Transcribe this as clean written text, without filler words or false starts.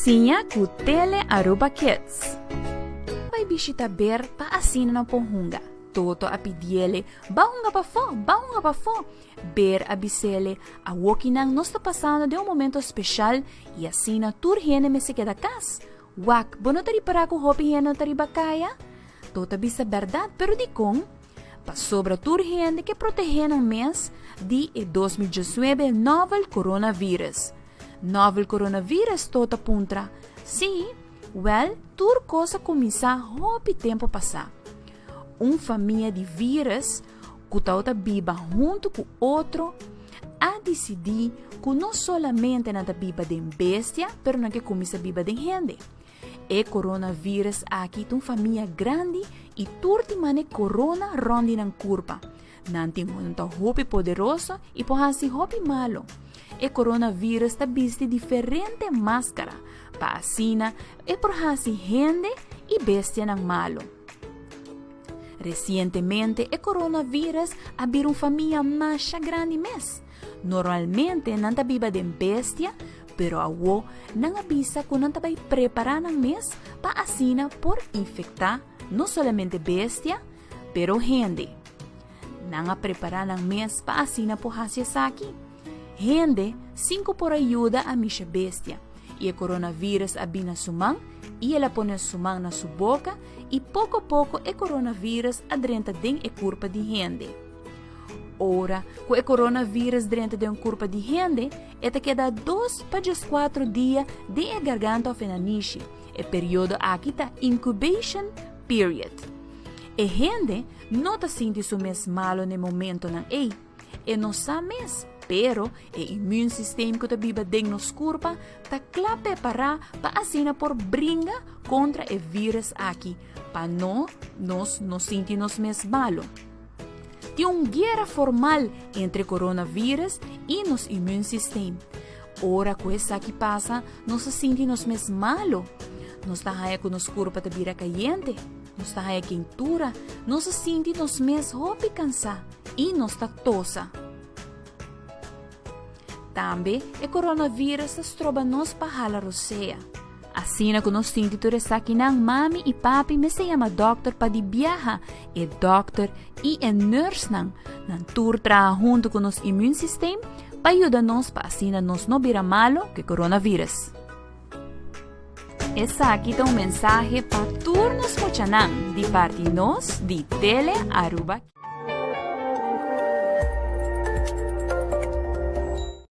Siña ku Tele Aruba Kids. Bai bishita Ber pa asina nan por hunga. Toto a pidiele, Ba hunga pafó, ba hunga pafó. Ber a bisele, Awokinan nos ta pasando den un momento special y asina tur hende mester keda cas. Wak, bo no ta ripará ku hopi hende no ta riba kaya? Toto a bisa bèrdat, pero dikon? Pasobra tur hende ke protehé nan mes di e 2019 novel coronavirus. Novel coronavirus, Toto a puntra. Sí, wèl, tur kos a kuminsá hopi tempu pasá. Un famia di vírus ku tabata biba huntu ku otro a disidí ku no solamente nan ta biba den bestia, pero nan ke kuminsá biba den hende. E coronavirus aki ta un famia grandi i tur tin mane corona rònt di nan kurpa. Nan tin nan ta hopi poderoso i por hasi hopi malo. E coronavirus ta bisti diferente máskara pa asina e por hasi hende i bestianan malo. Resientemente e coronavirus a bira un famia masha grandi mes. Normalmente nan ta biba den bestia, pero awo nan a bisa ku nan ta bai prepará nan mes pa asina por infektá no solamente bestia, pero hende. Nan a prepará nan mes pa asina por hasi esaki. Hende sin ku por a yuda a misha bestia, i e coronavirus a bin na su man i el a pone su man na su boka i poko poko e coronavirus a drenta den e kurpa di hende. Ora ku e coronavirus drenta den kurpa di hende, e ta keda dos pa 14 dia den e garganta òf e nanishi. E periodo aki ta incubation period. E hende no ta sinti su mes malo na e momentonan ei. E no sa mes, pero e immuunsysteem ku ta biba den nos kurpa ta kla prepará pa asina por bringa kontra e vírus aki pa no nos no sinti nos mes malo. Tin un guera formal entre coronavirus i nos immuunsysteem. Ora ku esaki pasa, nos ta sinti nos mes malo. Nos ta haña ku nos kurpa ta bira kayente, nos ta haña keintura, nos ta sinti nos mes hopi kansá i nos ta tosa. Tambe e coronavirus ta stroba nos pa hala rosea. Asina ku nos sinti tur esakinan, mami i papi mester yama dòkter pa di biaha. E dòkter i e nùrsnan nan tur traha huntu ku nos immuunsysteem pa yuda nos pa asina nos no bira malu ku e coronavirus. Esaki ta un mensahe pa tur nos muchanan di parti nos di Tele Aruba.